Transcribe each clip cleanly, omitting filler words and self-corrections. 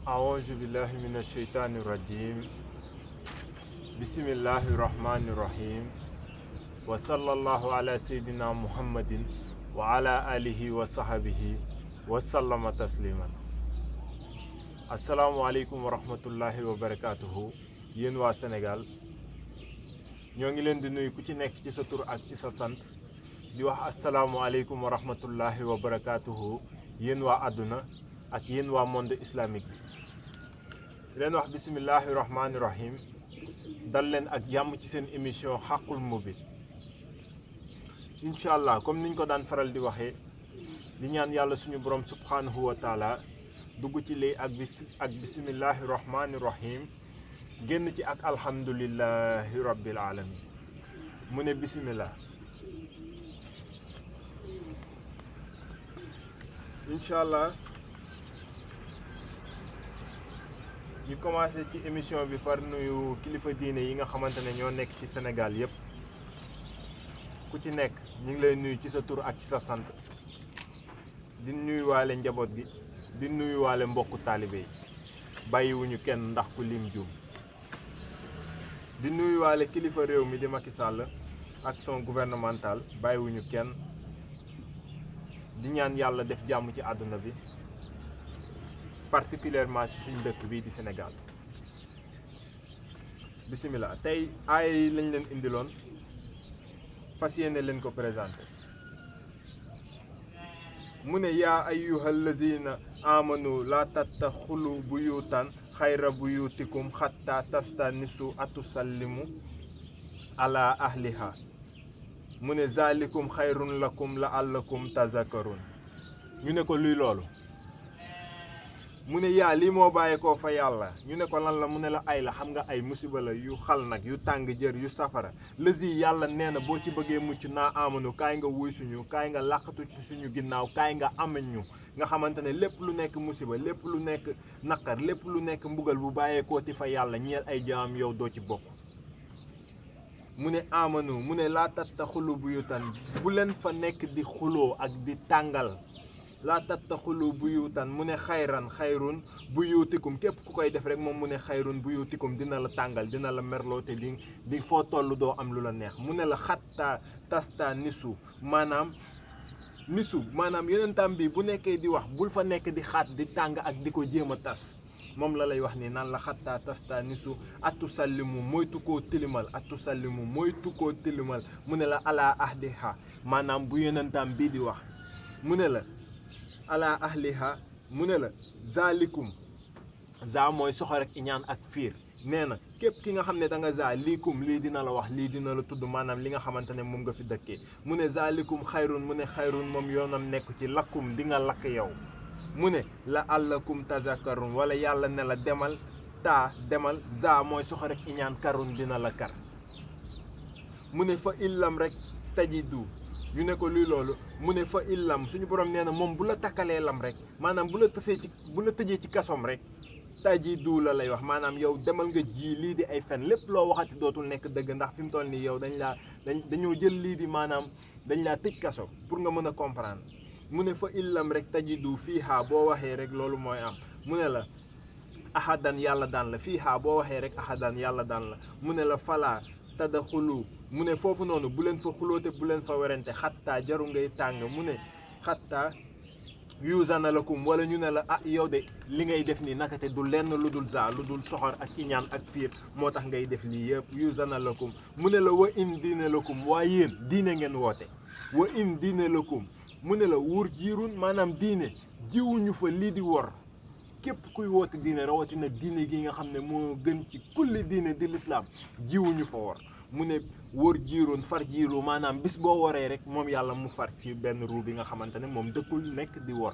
أعوذ بالله من الشيطان الرجيم بسم الله الرحمن الرحيم وصلى الله على سيدنا محمد وعلى آله وصحبه وسلم تسليما. السلام عليكم ورحمة الله وبركاته. yéen waa Sénégal ñoo ngi leen di nuyu ku ci nekk ci sa tur ak ci sa sant di wax asalaamualeykum wa rahmatullahi wa barakaatuhu. yéen waa àdduna ak yéen waa monde islamique bi leen wax bisimillahi rahmaani rahim dal leen ak jàmm ci seen émission xaqul mubin. incha allah comme niñ ko daan faral di waxee di ñaan yàlla suñu borom subhanahu wa taala dugg ci lii ak bisimillahi rahmaani rahim génn ci ak alhamdulillahi rabbil alamin. mu ne bismillah. incha allah ñu commencé ci émission bi par nuyu kilifa diine yi nga xamante ne ñoo nekk ci Sénégal yëpp ku ci nekk ñu ngi lay nuyu ci sa tur ak ci sa sant di nuyuwaale njaboot gi di nuyuwaale mbokku taalibe yi bàyyiwuñu kenn ndax ku lim juum. di nuyuwaale kilifa réew mi di Macky Sall ak son gouvernemental bàyyiwuñu kenn di ñaan yàlla def jàmm ci àdduna bi particulièrement ci suñu dëkk bii di Sénégal. bisimilah tey aaya yi lañ leen indiloon fas yéene leen ko présenté. mu ne yaa ayyuhal lazina amanu laa tattaxulu buyutan xayra buyutikum xatta tastanisu atusallimu ala ahliha. mu ne zalikum xayrun lakum la'allakum tazakarun. ñu ne ko luy loolu. mu ne yaa lii moo bàyyeekoo fa yàlla. ñu ne ko lan la. mu ne la ay la xam nga ay musiba la yu xal nag yu tàng jër yu safara. lësi yàlla nee na boo ci bëggee mucc naa amanu kaay nga wuy suñu kaay nga làqatu ci suñu ginnaaw kaay nga amañ ñu nga xamante ne lépp lu nekk musiba lépp lu nekk naqar lépp lu nekk mbugal bu bàyyeekoo ti fa yàlla ñeel ay jaam yow doo ci bokk. mu ne amanu mu ne laa tattaxulu buyutan bu leen fa nekk di xuloo ak di tàngal. laa tattaxulu buyutan mu ne xayrun buyutikum képp ku koy def rek moom mu ne xayrun buyutikum dina la tàngal dina la merloo te di foo toll doo am lu la neex. mu ne la xatta tasta nisu maanaam yonentam bi bu nekkee di wax bul fa nekk di xaat di tàng ak di ko jéem a tas moom la lay wax ni naan la xatta tasta nisu atusallimu moytu koo tilimal mu ne la ala ahdiha maanaam bu yonentam bii di wax mu ne la ala ahliha mu ne la zalikum za mooy soxor ak iñaan ak fiir nee na képp ki nga xam ne da nga za liikum lii dina la wax lii dina la tudd maanaam li nga xamante ne moom nga fi dëkkee. mu ne zalikum xayrun mu ne xayrun moom yoonam nekk ci lakkum di nga lakk yow. mu ne la allakum tazakarun wala yàlla ne la demal za mooy soxor ak iñaan karun dina la kar. mu ne fa illam rek tajidu ñu ne ko luy loolu. mu ne fa illam suñu borom nee na moom bu la takkalee lam rek maanaam bu la tëjee ci kasoom rek taji du la lay wax maanaam yow demal nga ji lii di ay fen lépp loo waxati dootul nekk dëgg ndax fi mu toll nii yow dañoo jël lii di maanaam dañ laa tëj kaso pour nga mën a comprendre. mu ne fa illam rek taji du fiihaa boo waxee rek loolu mooy am. mu ne la ahadan yàlla daan la fiihaa boo waxee rek ahadan yàlla daan la. mu ne la falaa tadaxulu mu ne foofu noonu bu leen fa xulóote bu leen fa werante xattaa jaru ngay tàng. mu ne xattaa yuusana lakum wala ñu ne la yow de li ngay def nii nakate du lenn lu dul lu dul soxor ak iñaan ak fiir moo tax ngay def lii yëpp yuusana lakum. mu ne la wa in diine lakum waaye yéen diine ngeen woote. wa in diine lakum mu ne la wur jiirun maanaam diine jiwuñu fa lii di wor képp kuy woote diine rawatina diine gi nga xam ne moo gën ci kulli diine di lislaam jiwuñu fa wor. mu ne wóor jiiroon far jiiru maanaam bis boo waree rek moom yàlla mu far ci benn ruu bi nga xamante ne moom dëkkul nekk di wor.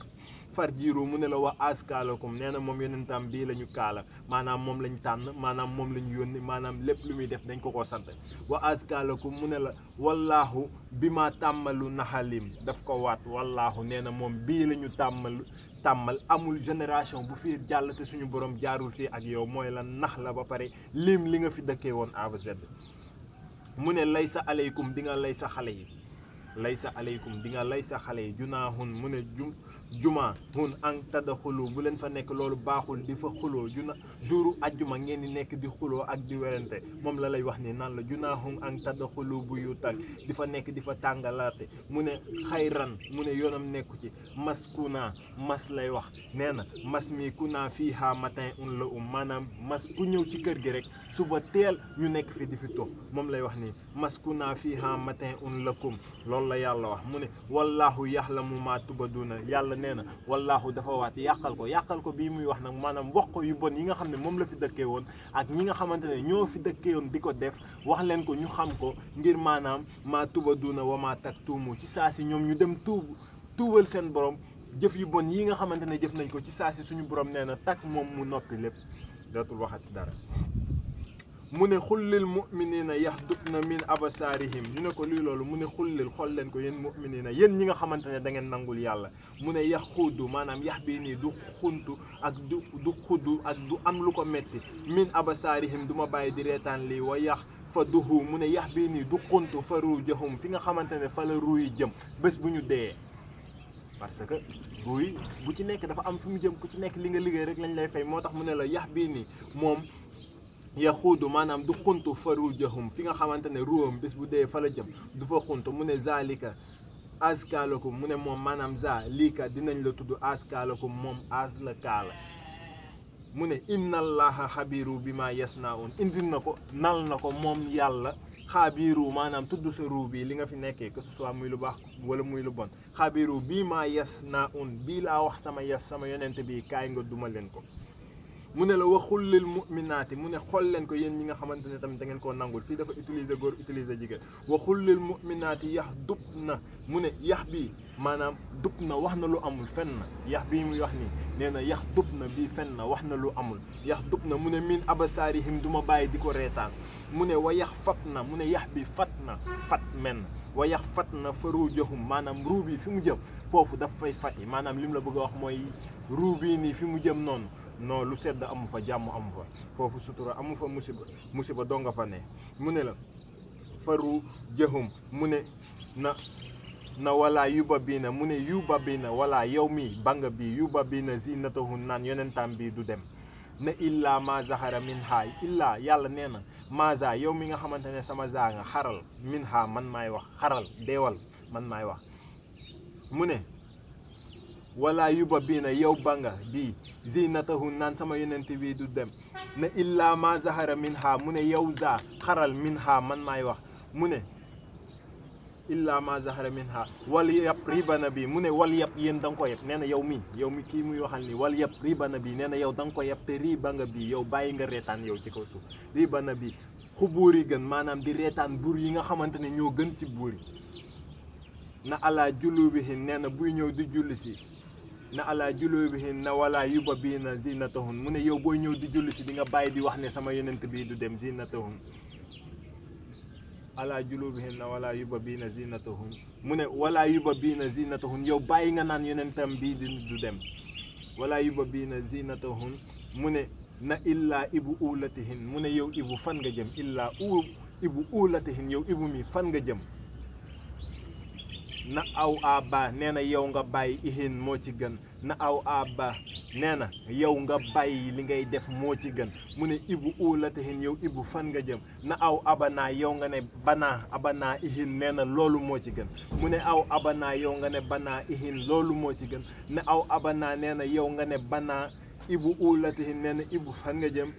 far jiiru mu ne la wa askalakum nee na moom yonentam bii la ñu kaala maanaam moom lañ tànn maanaam moom la ñu yónni maanaam lépp lu muy def dañ ko sant. wa askalakum mu ne la wallaahu bi ma tàmmalu naxalim daf ko waat wallaahu nee na moom bii la ñu tàmmal amul génération bu fi jàll te suñu borom jaarul fii ak yow mooy la nax la ba pare lim li nga fi dëkkee woon A ba Z. mu ne laysa aleykum di nga lay sa xale yi laysa aleykum di nga lay sa xale yi junaahun mu ne juma hun an tadxulu bu leen fa nekk loolu baaxul di fa xuloo jouru ajjuma ngeen di nekk di xuloo ak di werante moom la lay wax ni naan la junaahum an tadxulu buyutan di fa nekk di fa tàngalaate mu ne xayran mu ne yoonam nekku ci maskuna mas lay wax nee na mas mi kuna fiha matin un la maanaam mas ku ñëw ci kër gi rek suba teel ñu nekk fi di fi tox moom lay wax ni maskuna fiha matin un lakum loolu la yàlla wax mu ne wallahu yaxlamu ma tubaduna yàlla nee na wallahu dafa waat yàqal ko bii muy wax nag maanaam wax ko yu bon yi nga xam ne moom la fi dëkkee woon ak ñi nga xamante ne ñoo fi dëkkee woon di ko def wax leen ko ñu xam ko ngir maanaam ma tubaduna wa ma taktumu ci saa si ñoom ñu dem tuubal seen borom jëf yu bon yi nga xamante ne jëf nañ ko ci saa si suñu borom nee na takk moom mu noppi lépp dootul waxati dara mu ne xullil muminina yaxdubna min absaarihim ñu ne ko lii loolu mu ne xullil xool leen ko yéen muminina yéen ñi nga xamante ne da ngeen nangul yàlla mu ne yax xuudu maanaam yax bii nii du xuntu ak du xuddu ak du am lu ko metti min absaarihim du ma bàyyi di reetaan lii wa yax fa duhu mu ne yax bii nii du xuntu fa ruu jëxum fi nga xamante ne fa la ruu yi jëm bés bu ñu dee parce que ruu yi bu ci nekk dafa am fi mu jëm ku ci nekk li nga liggéey rek lañ lay fay moo tax mu ne la yax bii nii moom yaxuudu maanaam du xuntu faru jahum fi nga xamante ne ruwam bés bu dee fa la jëm du fa xuntu mu ne zalika askalakum mu ne moom maanaam lika dinañ la tudd askalakum moom as la kaala mu ne inna allaha xabiru bi ma yasnaun indil na ko nal na ko moom yàlla xabiru maanaam tudd sa ruu bi li nga fi nekkee que ce soit muy lu baax wala muy lu bon xabiru bi ma yasnaun bii laa wax sama yonent bi kaay nga duma leen ko mu ne la waxul lil muminaati mu ne xool leen ko yéen ñi nga xamante ne tamit da ngeen koo nangul fii dafa utiliser góor utiliser jigéen waxul lil muminaati yax dub na mu ne yax bii maanaam dub na wax na lu amul fen na yax bii muy wax nii nee na yax dub na bii fen na wax na lu amul yax dub na mu ne min abasaarihim du ma bàyyi di ko reetaan mu ne wa yax fat na mu ne yax bi fat men wa yax fat na fa ruu joxum maanaam ruu bi fi mu jëm foofu daf fay fat yi maanaam li mu la bëgg a wax mooy ruu bii nii fi mu jëm noonu non lu sedd amu fa jàmm amu fa foofu sutura amu fa musiba donga fa ne mu ne la faru jëhum mu ne na wala yuba bii na mu ne yuba bii na wala yow mi banga bi yuba bii na zinatahun naan yonentam bi du dem na illa ma zahara min ha illa yàlla nee na maza yow mi nga xamante ne sama za nga xaral min ha man maay wax xaral deewal man maay wax mu ne wala yuba bii na yow banga bii zinatahu naan sama yonent bi du dem na illa ma zahara min ha mu ne yow za xaral min ha man maay wax mu ne illa ma zahara min ha wal yab ribana bi mu ne wal yab yéen da nga ko yeb nee na yow mi kii muy waxal ni wal yab ribana bi nee na yow da nga ko yeb te riba nga bi yow bàyyi nga reetaan yow ci kaw suuf ribana bi xubuur yi gën maanaam di reetaan buur yi nga xamante ne ñoo gën ci buur yi na ala julubihin nee na buy ñëw di julli si na ala julubihin na wala yuba bii na zinatahun mu ne yow booy ñëw di julli si di nga bàyyi di wax ne sama yonent bii du dem zinatahun ala julubihin na wala yuba bii na zinatahun mu ne wala yuba bii na zinatahun yow bàyyi nga naan yonentam bii du dem wala yuba bii na zinatahun mu ne na illa ibu ulatihin mu ne yow ibu fan nga jëm illa ibu ulatihin yow ibu mi fan nga jëm na aw aba nee na yow nga bàyyi ihin moo ci gën na aw aba nee na yow nga bàyyi li ngay def moo ci gën mu ne ibu ulatihin yow ibu fan nga jëm na aw abana yow nga ne abana ihin nee na loolu moo ci gën mu ne aw abana yow nga ne bana ihin loolu moo ci gën na aw abana nee na yow nga ne bana ibu ulatihin nee na ibu fan nga jëm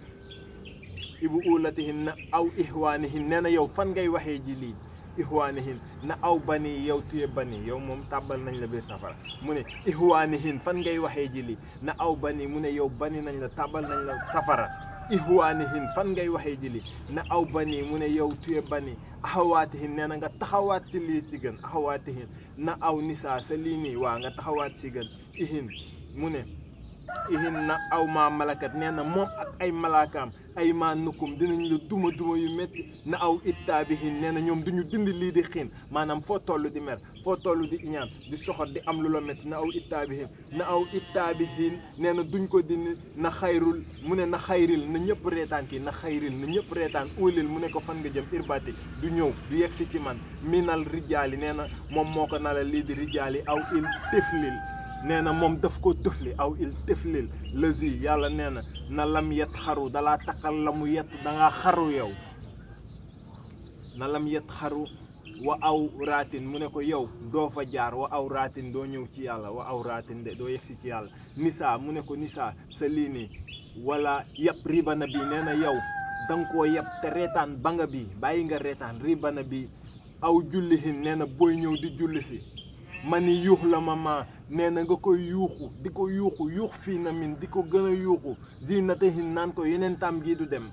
ibu ulatihin na aw ihwaanihin nee na yow fan ngay waxee ji lii ihwaanihin na aw bani yow tuye bani yow moom tàbbal nañ la biir safara mu ne ihwaanihin fan ngay waxee ji li na aw bani mu ne yow bani nañ la tàbbal nañ la safara ihwaanihin fan ngay waxee ji li na aw bani mu ne yow tuye bani axawaatihin nee na nga taxawaat ci lii ci gën axawaatihin na aw nisaa sa lii nii waa nga taxawaat ci gën ihin mu ne ihin na aw maa malakat nee na moom ak ay malaakaam ay maa nukkum dinañ la duma yu métti na aw ittaabihin nee na ñoom duñu dindi lii di xiin maanaam foo toll di mer foo toll di iñaan di soxot di am lu la métti na aw ittaabihin nee na duñ ko dindi na xayrul mu ne na xayril na ñëpp reetaan kii na xayril na ñëpp reetaan ulil mu ne ko fan nga jëm irbati du ñëw du yegsi ci man minal rijaali nee na moom moo ko nala lii di rijaali aw il tiflil nee na moom daf ko tëfli aw il tëflil lazi yàlla nee na lam yet xaru dalaa takkal la mu yett dangaa xaru yow na lam yet xaru wa aw raatin mu ne ko yow doo fa jaar wa aw raatin doo ñëw ci yàlla wa aw raatin de doo yegsi ci yàlla nisaa mu ne ko nisaa sa lii nii wala yàpp ribana bi nee na yow danga koo yàpp te reetaan ba nga bi bàyyi nga reetaan ribana bi aw jullihin nee na booy ñëw di julli si ma ni yuux la mama nee na nga koy yuuxu di ko yuuxu yuux fii na min di ko gën a yuuxu zinatahin naan ko yeneen tam gii du dem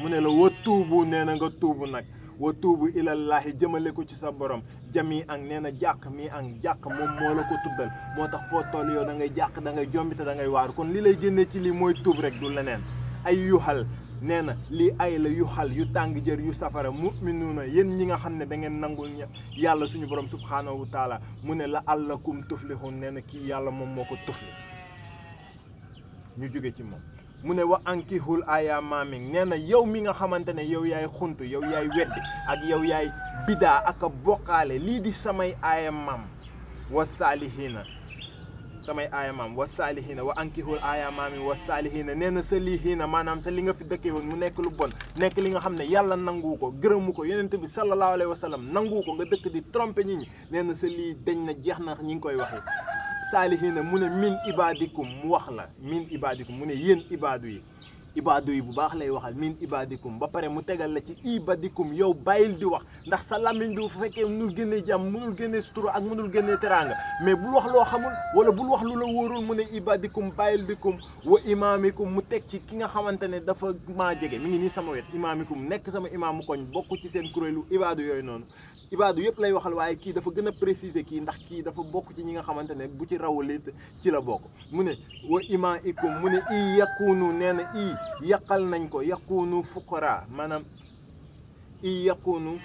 mu ne la wa tuubu nee na nga tuubu nag wa tuubu ilallahi jëmale ko ci sa borom jami ang nee na jàq mi ang jàq moom moo la ko tuddal moo tax foo toll yow da ngay jàq da ngay jombite da ngay waaru kon li lay génnee ci lii mooy tuub rek du leneen ay yuxal nee na lii ay la yuxal yu tàng jër yu safara mu'minuuna yéen ñi nga xam ne da ngeen nangul yàlla suñu borom subhaanahu wa taala mu ne la allakum tuflihun nee na kii yàlla moom moo ko tufli ñu jóge ci moom mu ne wa ankihul aya maaming nee na yow mi nga xamante ne yow yaay xuntu yow yaay weddi ak yow yaay bidaa ak a bokkaale lii di samay aaya maam wa saalihiina samay aaya maam wa saalihiina wa ankihul aya maaming wa saalihiina nee na sa lihiina maanaam sa li nga fi dëkkee woon mu nekk lu bon nekk li nga xam ne yàlla nangu ko gërëmu ko yonent bi sallallahu alayhi wa sallam nangu ko nga dëkk di tromper nit ñi nee na sa lii dañ na jeex na ñi ngi koy waxee saalihiina mu ne min ibadikum mu wax la min ibadikum mu ne yéen ibaadu yi bu baax lay waxal min ibadikum ba pare mu tegal la ci ibadikum yow bàyyil di wax ndax sa làmmiñ bi bu fekkee mënul génnee jàmm mënul génnee sutura ak mënul génnee teraanga mais bul wax loo xamul wala bul wax lu la wóorul mu ne ibadikum bàyyil bikum wa imaamikum mu teg ci ki nga xamante ne dafa maa jege mi ngi nii sama wet imaamikum nekk sama imaamu koñ bokk ci seen kuréelu ibaadu yooyu noonu ibaadu yëpp lay waxal waaye kii dafa gën a préciser kii ndax kii dafa bokk ci ñi nga xamante ne bu ci rawulit ci la bokk mu ne wa imaikum mu ne i yakunu nee na i yàqal nañ ko yakunu fuqara maanaam i yakunu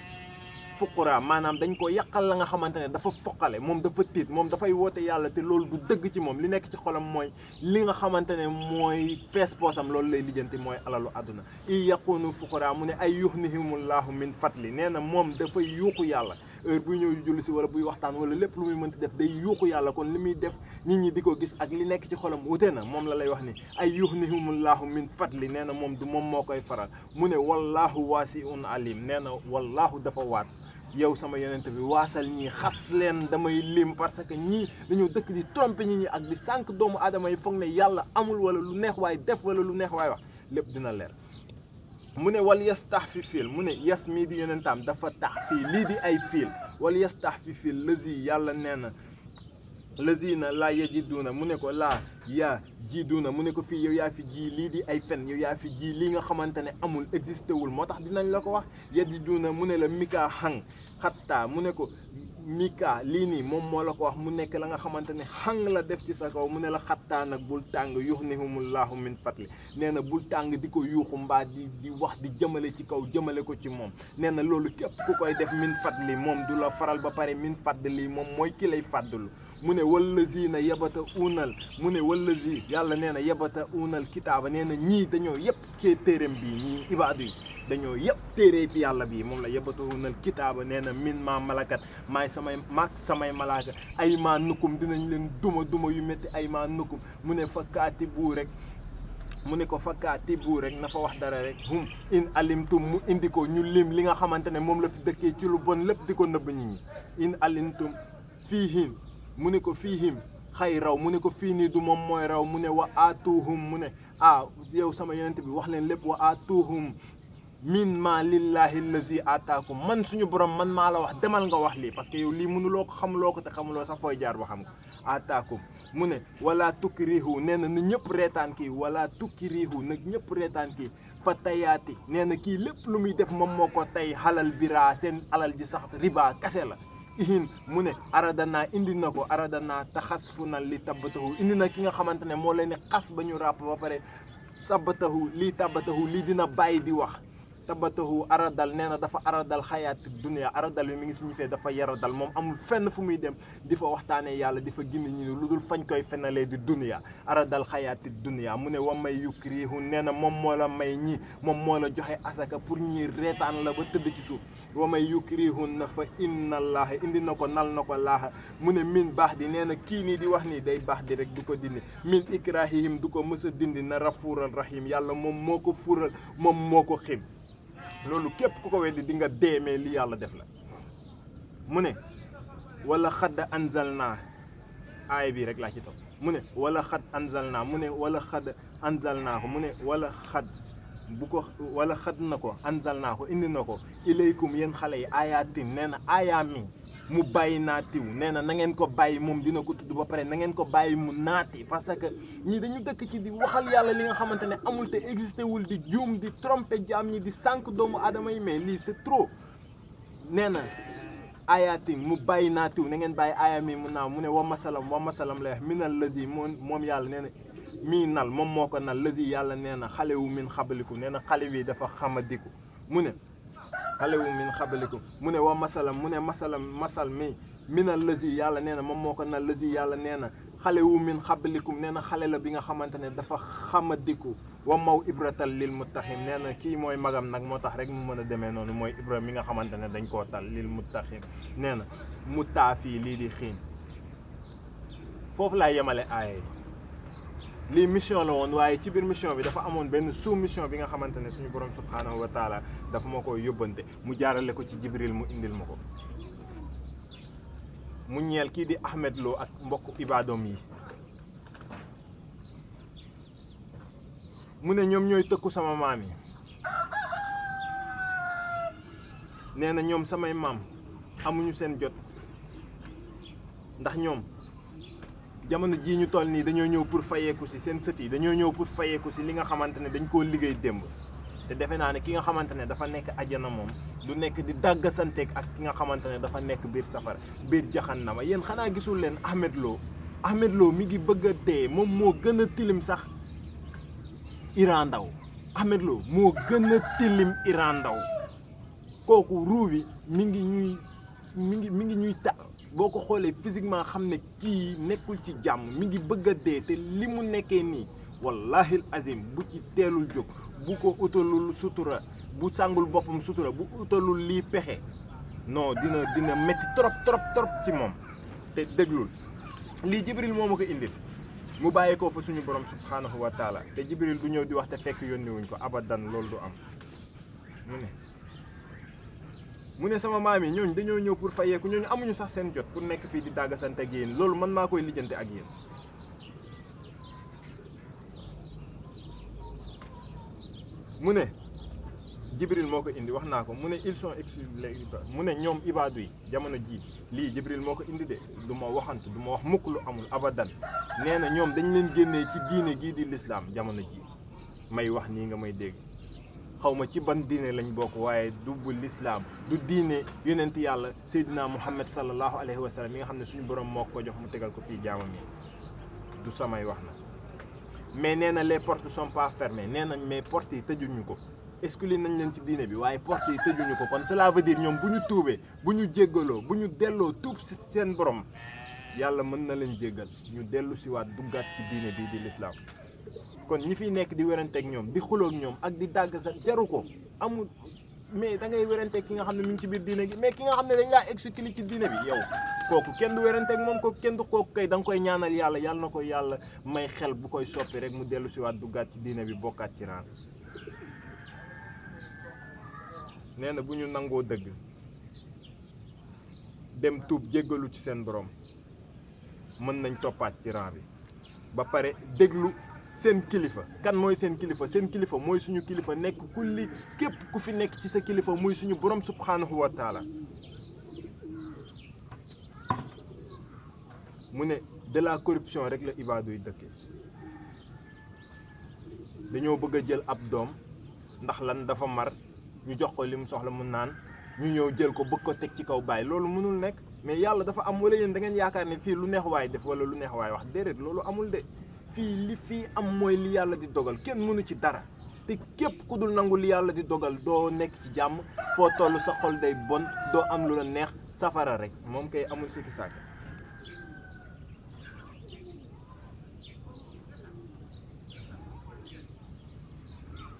fuqara maanaam dañ ko yàqal la nga xamante ne dafa foqale moom dafa tiit moom dafay woote yàlla te loolu du dëgg ci moom li nekk ci xolam mooy li nga xamante ne mooy fees poosam loolu lay lijjanti mooy alalu àdduna i yaqunu fuqara mu ne ay yuhnihimullahu min fatli nee na moom dafay yuuxu yàlla heure buy ñëw julli si wala buy waxtaan wala lépp lu muy mënti def day yuuxu yàlla kon li muy def nit ñi di ko gis ak li nekk ci xolam wute na moom la lay wax ni ay yuhnihimullahu min fatli nee na moom du moom moo koy faral mu ne wallahu wasi'un alim nee na wallahu dafa waat yow sama yonent bi waasal ñii xas leen damay lim parce que ñii dañoo dëkk di tromper nit ñi ak di sànq doomu aadama yi foog ne yàlla amul wala lu neex waay def wala lu neex waay wax lépp dina leer mu ne wal yastax fi fiil mu ne yas mii di yonentaam dafa tax fii lii di ay fiil wal yastax fi fiil lazi yàlla nee na lazina laa yajiduuna mu ne ko laa yaa jiiduuna mu ne ko fii yow yaa fi ji lii di ay fen yow yaa fi ji lii nga xamante ne amul existé wul moo tax dinañ la ko wax yajiduuna mu ne la mika xang xattaa mu ne ko mika lii nii moom moo la ko wax mu nekk la nga xamante ne xang la def ci sa kaw mu ne la xattaa nag bul tàng yuhnihumullahu min fatli nee na bul tàng di ko yuuxu mbaa di wax di jëmale ci kaw jëmale ko ci moom nee na loolu képp ku koy def min fatli moom du la faral ba pare min fadli moom mooy ki lay fàddulu mu ne wallazina yabata unal mu ne wallazi yàlla nee na yabata unal kitaaba nee na ñii dañoo yëpp cee téeram bii ñii ibaadu yi dañoo yëpp téere fi yàlla bii moom la yabata unal kitaaba nee na min maa malakat maay samay malaaka ay maa nukum dinañ leen duma yu métti ay maa nukum mu ne fa kaati buu rek mu ne ko fakkaati bu rek na fa wax dara rek hum in alimtum mu indi ko ñu lim li nga xamante ne moom la fi dëkkee ci lu bon lépp di ko nëbb nit ñi in alimtum fiihin mu ne ko fiihim xay raw mu ne ko fii nii du moom mooy raw mu ne wa aatuhum mu ne yow sama yonent bi wax leen lépp wa aatuhum min ma lillahi allazi ataakum man suñu borom man maa la wax demal nga wax lii parce que yow lii mënuloo ko xamuloo ko te xamuloo sax fooy jaar ba xam ko ataakum mu ne wala tukkirihu nee na ñëpp reetaan kii wala tukkirihu nag ñëpp reetaan kii fa tayaati nee na kii lépp lu muy def moom moo ko tey xalal bira seen alal ji sax riba kase la ihin mu ne aradanaa indi na ko aradanaa taxas fu na li tabbatahu indi na ki nga xamante ne moo leen ne xas ba ñu ràpp ba pare tabbatahu lii dina bàyyi di wax tabatahu aradal nee na dafa aradal xayaati dunia aradal bi mi ngi signifié dafa yaradal moom amul fenn fu muy dem di fa waxtaanee yàlla di fa gindi ñi lu dul fañ koy fenalee di dunia aradal xayaati dunia mu ne wa may yukrihu nee na moom moo la may ñi moom moo la joxe asaka pour ñi reetaan la ba tëdd ci suuf wa may yukrihu na fa inna allaha indi na ko nal na ko laaha mu ne min baax di nee na kii nii di wax nii day baax di rek du ko dindi min ikrahihim du ko mës a dindi na rafuural rahim yàlla moom moo ko fuural moom moo ko xim loolu képp ku ko weddi di nga deemee li yàlla def la mu ne wala xadd anzalna aaya bi rek laa ci topp mu ne wala xad anzalna mu ne wala xad anzalna ko mu ne wala xad bu ko wala xad na ko anzalna ko indi na ko ilaykum yéen xale yi ayatin nee na aayaa mi mu bàyyi naatiw nee na na ngeen ko bàyyi moom dina ko tudd ba pare na ngeen ko bàyyi mu naati parce que ñii dañu dëkk ci di waxal yàlla li nga xamante ne amul te existé wul di juum di tromper jaam ñi di sànq doomu aadama yi mais lii c'est trop nee na ayatin mu bàyyi naatiw na ngeen bàyyi aaya mi mu naaw mu ne wa masalam lay wax minal lazi moom yàlla nee na mii nal moom moo ko nal lazi yàlla nee na xale wu min xabaliku nee na xale wi dafa xamadiku mu ne xale wu min xabaliku mu ne wa masalam mu ne masal mi minal lazi yàlla nee na moom moo ko nal lazi yàlla nee na xale wu min xabalikum nee na xale la bi nga xamante ne dafa xamadiku wa maw ibratal lil muttaxim nee na kii mooy magam nag moo tax rek mu mën a demee noonu mooy ibra mi nga xamante ne dañ koo tal lil muttaxim nee na mu taafii lii di xiin foofu laa yemale aaya yi lii mission la woon waaye ci biir mission bi dafa amoon benn sous mission bi nga xamante ne suñu borom subhaanahu wa taala dafa ma ko yóbbante mu jaarale ko ci jibril mu indil ma ko mu ñeel kii di Ahmed Lo ak mbokk ibaadom yi mu ne ñoom ñooy tëkku sama maam yi nee na ñoom samay maam amuñu seen jot ndax ñoom jamono jii ñu toll nii dañoo ñëw pour fayeeku si seen sët yi dañoo ñëw pour fayeeku si li nga xamante ne dañ koo liggéey démb te defe naa ne ki nga xamante ne dafa nekk ajjana moom du nekk di dàggasanteeg ak ki nga xamante ne dafa nekk biir safara biir jaxannama yéen xanaa gisul leen Ahmed Lo mi ngi bëgg a dee moom moo gën a tilim sax Iran Ndaw Ahmed Lo moo gën a tilim Iran Ndaw kooku ruu bi mi ngi ñuy ta boo ko xoolee physiquement xam ne kii nekkul ci jàmm mi ngi bëgg a dee te li mu nekkee nii wallahi azim bu ci teelul jóg bu ko utalul sutura bu sàngul boppam sutura bu utalul lii pexe non dina métti trop ci moom te déglul lii Jibril moo ma ko indil mu bàyyi ko fa suñu borom subhanahu wa taala te Jibril du ñëw di wax te fekk yónni wuñ ko abadan loolu du am mu ne sama maam yi ñooñu dañoo ñëw pour fayeeku ñooñu amuñu sax seen jot pour nekk fii di dàggasante ak yéen loolu man maa koy lijjante ak yéen mu ne Jibril moo ko indi wax naa ko mu ne ils sont exclus mu ne ñoom ibaadu yi jamono ji lii Jibril moo ko indi de du ma waxantu du ma wax mukk lu amul abadan nee na ñoom dañ leen génnee ci diine gii di lislaam jamono ji may wax nii nga may dégg xaw ma ci ban diine lañ bokk waaye du bu lislaam du diine yonent yàlla Seydina Muhammad sallallahu alayhi wa sallam mi nga xam ne suñu borom moo ko jox mu tegal ko fii jaamam yi du samay wax na mais nee na les portes sont pas fermées nee nañ mais portes yi tëjuñu ko exclu nañ leen ci diine bi waaye portes yi tëjuñu ko kon cela veut dire ñoom bu ñu tuubee bu ñu jéggaloo bu ñu delloo tuub si seen borom yàlla mën na leen jéggal ñu dellu si waat duggaat ci diine bii di lislaam kon ñi fiy nekk di weranteeg ñoom di xuloog ñoom ak di dàgg sa jaru ko amul mais da ngay weranteeg ki nga xam ne mi ngi ci biir diine gi mais ki nga xam ne dañ laa exclu ci diine bi yow kooku kenn du weranteeg moom kooku kenn du kooku kay da nga koy ñaanal yàlla yàlla na ko yàlla may xel bu koy soppi rek mu dellu si waat duggaat ci diine bi bokkaat ci raan nee na bu ñu nangoo dëgg dem tuub jéggalu ci seen borom mën nañ toppaat ci rang bi ba pare déglu seen kilifa kan mooy seen kilifa mooy suñu kilifa nekk kulli képp ku fi nekk ci sa kilifa muy suñu borom subhanahu wa taala mu ne de la corruption rek la ibaadu yi dëkke dañoo bëgg a jël ab doom ndax lan dafa mar ñu jox ko li mu soxla mu naan ñu ñëw jël ko bëgg ko teg ci kaw bàyyi loolu mënul nekk mais yàlla dafa am wala yéen da ngeen yaakaar ne fii lu neex waay def wala lu neex waay wax déedéet loolu amul de fii li fii am mooy li yàlla di dogal kenn mënu ci dara te képp ku dul nangu li yàlla di dogal doo nekk ci jàmm foo toll sa xol day bon doo am lu la neex safara rek moom kay amul sikki sàkk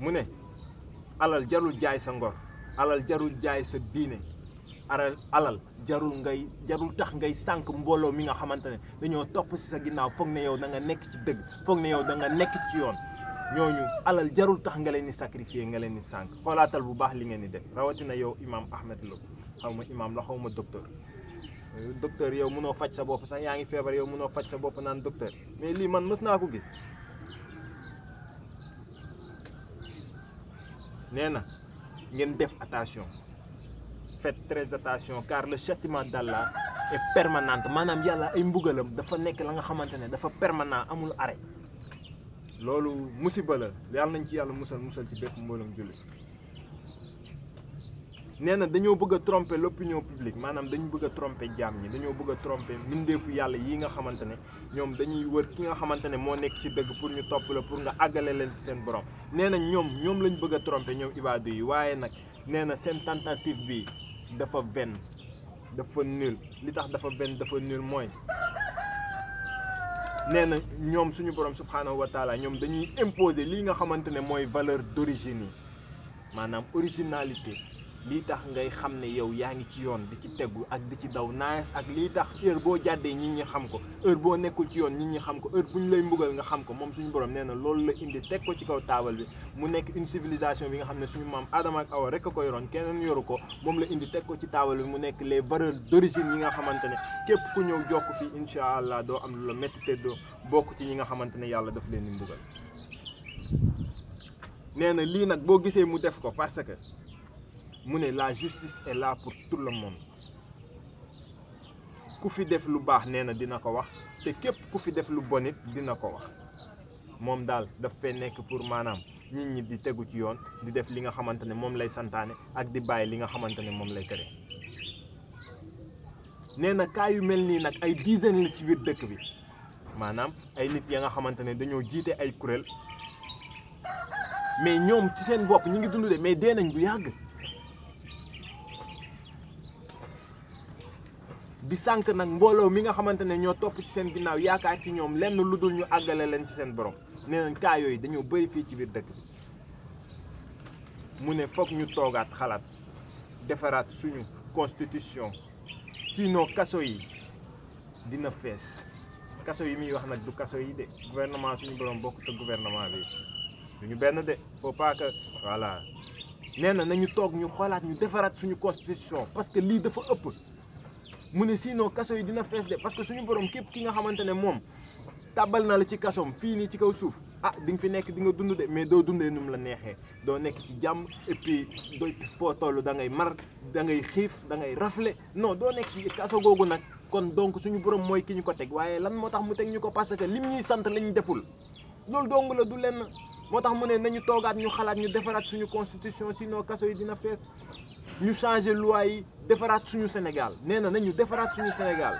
mu ne alal jarul jaay sa ngor alal jarul jaay sa diine alal jarul tax ngay sànq mbooloo mi nga xamante ne dañoo topp ci sa ginnaaw foog ne yow da nga nekk ci dëgg foog ne yow da nga nekk ci yoon ñooñu alal jarul tax nga leen di sacrifier nga leen di sànq xoolaatal bu baax li ngeen di def rawatina yow imam Ahmed Lo xaw ma imam la xaw ma docteur yow mënoo faj sa bopp sax yaa ngi feebar yow mënoo faj sa bopp naan docteur mais lii man mës naa ko gis nee na ngeen def attention faites très attention car le châtiment d'Allah est permanent maanaam yàlla ay mbugalam dafa nekk la nga xamante ne dafa permanent amul arrêt loolu musiba la yàlla nañ ci yàlla musal ci bépp mboolem jullit nee na dañoo bëgg a tromper l'opinion publique maanaam dañu bëgg a tromper jaam ñi dañoo bëgg a tromper mbindeefu yàlla yi nga xamante ne ñoom dañuy wër ki nga xamante ne moo nekk ci dëgg pour ñu topp la pour nga àggale leen ci seen borom nee na ñoom lañ bëgg a tromper ñoom ibaadu yi waaye nag nee na seen tentative bi dafa vaine dafa nul li tax dafa vaine dafa nul mooy nee na ñoom suñu borom subhanahu wa taala ñoom dañuy imposer lii nga xamante ne mooy valeur d'origine yi maanaam originalité lii tax ngay xam ne yow yaa ngi ci yoon di ci tegu ak di ci daw naes ak lii tax heure boo jàddee nit ñi xam ko heure boo nekkul ci yoon nit ñi xam ko heure bu ñu lay mbugal nga xam ko moom suñu borom nee na loolu la indi teg ko ci kaw taabal bi mu nekk une civilisation bi nga xam ne suñu maam Adama ak Awa rek a ko yoroon keneen yoru ko moom la indi teg ko ci taabal bi mu nekk les valeurs d'origine yi nga xamante ne képp ku ñëw jokk fii incha allah doo am lu la métti te doo bokk ci ñi nga xamante ne yàlla daf leen di mbugal nee na lii nag boo gisee mu def ko parce que mu ne la justice est là pour tout le monde ku fi def lu baax nee na dina ko wax te képp ku fi def lu bon it dina ko wax moom daal daf fee nekk pour maanaam nit ñi di tegu ci yoon di def li nga xamante ne moom lay santaane ak di bàyyi li nga xamante ne moom lay tere nee na cas yu mel nii nag ay dizaine la ci biir dëkk bi maanaam ay nit ya nga xamante ne dañoo jiite ay kuréel mais ñoom ci seen bopp ñi ngi dund de mais dee nañ bu yàgg di sànq nag mbooloo mi nga xamante ne ñoo topp ci seen ginnaaw yaakaar ci ñoom lenn lu dul ñu àggale leen ci seen borom nee nañ cas yooyu dañoo bëri fii ci biir dëkk bi mu ne foog ñu toogaat xalaat defaraat suñu constitution sinon kaso yi dina fees kaso yi muy wax nag du kaso yi de gouvernement suñu borom bokkut ak gouvernement bi duñu benn de faut pas que voilà nee na nañu toog ñu xoolaat ñu defaraat suñu constitution parce que lii dafa ëpp mu ne sinon kaso yi dina fees de parce que suñu borom képp ki nga xamante ne moom tàbbal na la ci kasoom fii nii ci kaw suuf ah di nga fi nekk di nga dund de mais doo dundee nu mu la neexee doo nekk ci jàmm et puis doo foo toll da ngay mar da ngay xiif da ngay rafle non doo nekk ci kaso googu nag kon donc suñu borom mooy ki ñu ko teg waaye lan moo tax mu teg ñu ko parce que lim ñuy sant lañ deful loolu dong la du lenn moo tax mu ne nañu toogaat ñu xalaat ñu defaraat suñu constitution sinon kaso yi dina fees ñu changer loi yi defaraat suñu Sénégal nee na nañu defaraat suñu Sénégal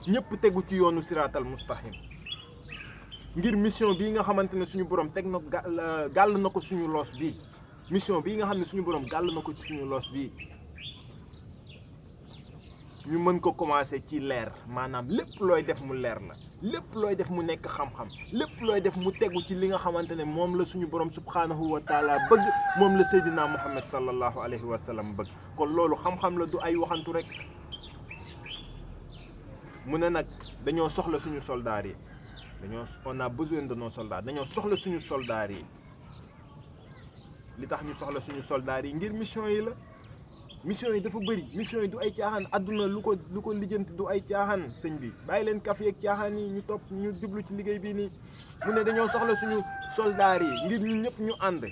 ñëpp tegu ci yoonu siraatal mustaqim ngir mission bii nga xamante ne suñu borom teg na gàll na ko suñu loos bii mission bii nga xam ne suñu borom gàll na ko ci suñu loos bii ñu mën ko commencer ci leer maanaam lépp looy def mu leer la lépp looy def mu nekk xam-xam lépp looy def mu tegu ci li nga xamante ne moom la suñu borom subhanahu wa taala bëgg moom la Seydina Muhammad sallallahu alayhi wa sallam bëgg kon loolu xam-xam la du ay waxantu rek mu ne nag dañoo soxla suñu soldats yi on a besoin de nos soldats dañoo soxla suñu soldats yi li tax ñu soxla suñu soldats yi ngir mission yi la mission yi dafa bëri mission yi du ay caaxaan adduna lu ko lijjanti du ay caaxaan sëñ bi bàyyi leen kaf yeeg caaxaan yi ñu topp ñu jublu ci liggéey bii nii mu ne dañoo soxla suñu soldats yi ngir ñun ñëpp ñu ànd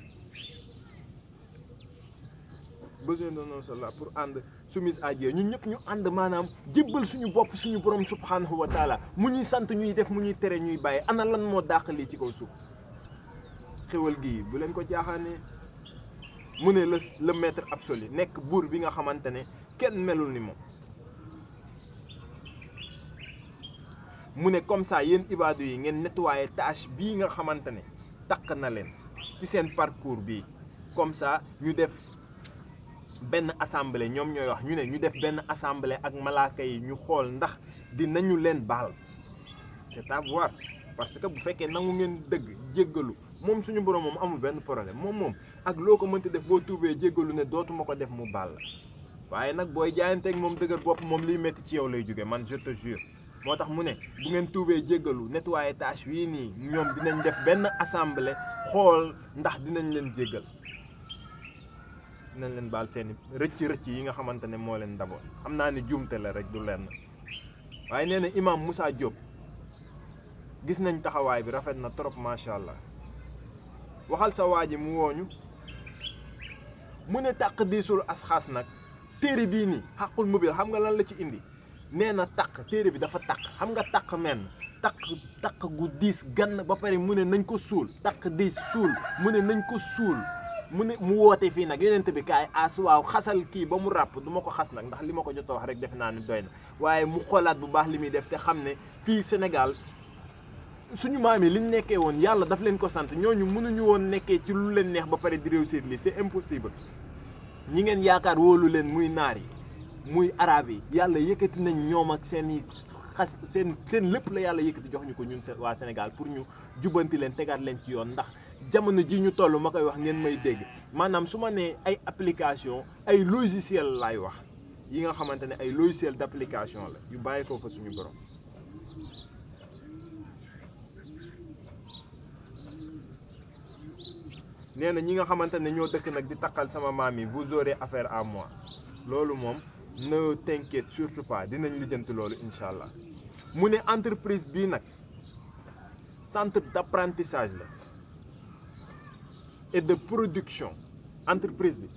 besoin de nos soldats pour ànd soumise à Dieu ñun ñëpp ñu ànd maanaam jébbal suñu bopp suñu borom subhanahu wa taala mu ñuy sant ñuy def mu ñuy tere ñuy bàyyi ana lan moo dàq lii ci kaw suuf xéwal gii bu leen ko caaxaanee mu ne le maître absolu nekk buur bi nga xamante ne kenn melul ni moom mu ne comme ça yéen ibaadu yi ngeen nettoyer tâche bii nga xamante ne taq na leen ci seen parcours bi comme ça ñu def benn assemblée ñoom ñooy wax ñu ne ñu def benn assemblée ak malaaka yi ñu xool ndax dinañu leen baal c'est à voir parce que bu fekkee nangu ngeen dëgg jéggalu moom suñu borom moom amul benn problème moom ak loo ko mënti def boo tuubee jéggalu ne dootuma ko def mu baal la waaye nag booy jaayanteeg moom dëgër bopp moom liy métti ci yow lay jóge man je te jure moo tax mu ne bu ngeen tuubee jéggalu nettoyer tâche wii nii ñoom dinañ def benn assemblée xool ndax dinañ leen jéggal dinañ leen baal seeni rëcc yi nga xamante ne moo leen daboon xam naa ni juumte la rek du lenn waaye nee na imam Moussa Diop gis nañ taxawaay bi rafet na trop macha allah waxal sa waa ji mu wooñu mu ne taq diisul asxaas nag téere bii nii xaqul mobile xam nga lan la ci indi nee na taq téere bi dafa taq xam nga taq menn taq gu diis gann ba pare mu ne nañ ko suul taq diis suul mu ne nañ ko suul mu ne mu woote fii nag yonent bi kaay as waaw xasal kii ba mu ràpp du ma ko xas nag ndax li ma ko jot a wax rek defe naa ne doy na waaye mu xoolaat bu baax li muy def te xam ne fii Sénégal suñu maam yi liñ nekkee woon yàlla daf leen ko sant ñooñu mënuñu woon nekkee ci lu leen neex ba pare di réussir lii c'est impossible ñi ngeen yaakaar wóolu leen muy naar yi muy arab yi yàlla yëkkati nañ ñoom ak seen i xas seen lépp la yàlla yëkkati jox ñu ko ñun waa Sénégal pour ñu jubanti leen tegaat leen ci yoon ndax jamono ji ñu toll ma koy wax ngeen may dégg maanaam su ma nee ay application ay logiciel laay wax yi nga xamante ne ay logiciel d'application la yu bàyyi ko fa suñu borom nee na ñi nga xamante ne ñoo dëkk nag di taqal sama maam yi vous aurez affaire à moi loolu moom ne t'inquiète surtout pas dinañ lijjanti loolu incha allah mu ne entreprise bii nag centre d'apprentissage la et de production entreprise bi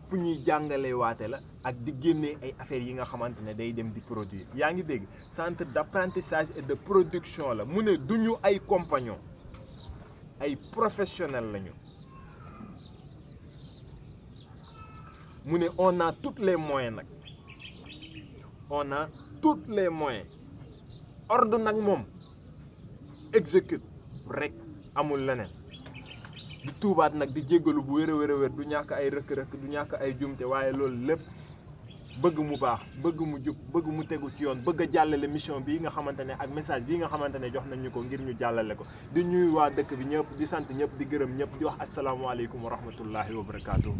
fu ñuy jàngalee waate la ak di génnee ay affaires yi nga xamante ne day dem di produire yaa ngi dégg centre d'apprentissage et de production la mu ne du ñu ay compagnons ay professionnels lañu mu ne on a tous les moyens nag on a tous les moyens ordre nag moom exécute rek amul leneen di tuubaat nag di jéggalu bu wér a wér du ñàkk ay rëkk-rëkk du ñàkk ay jumte waaye loolu lépp bëgg mu baax bëgg mu jub bëgg mu tegu ci yoon bëgg a jàllale mission bii nga xamante ne ak message bii nga xamante ne jox nañ ñu ko ngir ñu jàllale ko di ñuy waa dëkk bi ñëpp di sant ñëpp di gërëm ñëpp di wax asalaamaaleykum wa rahmatullahi wa barakaatu.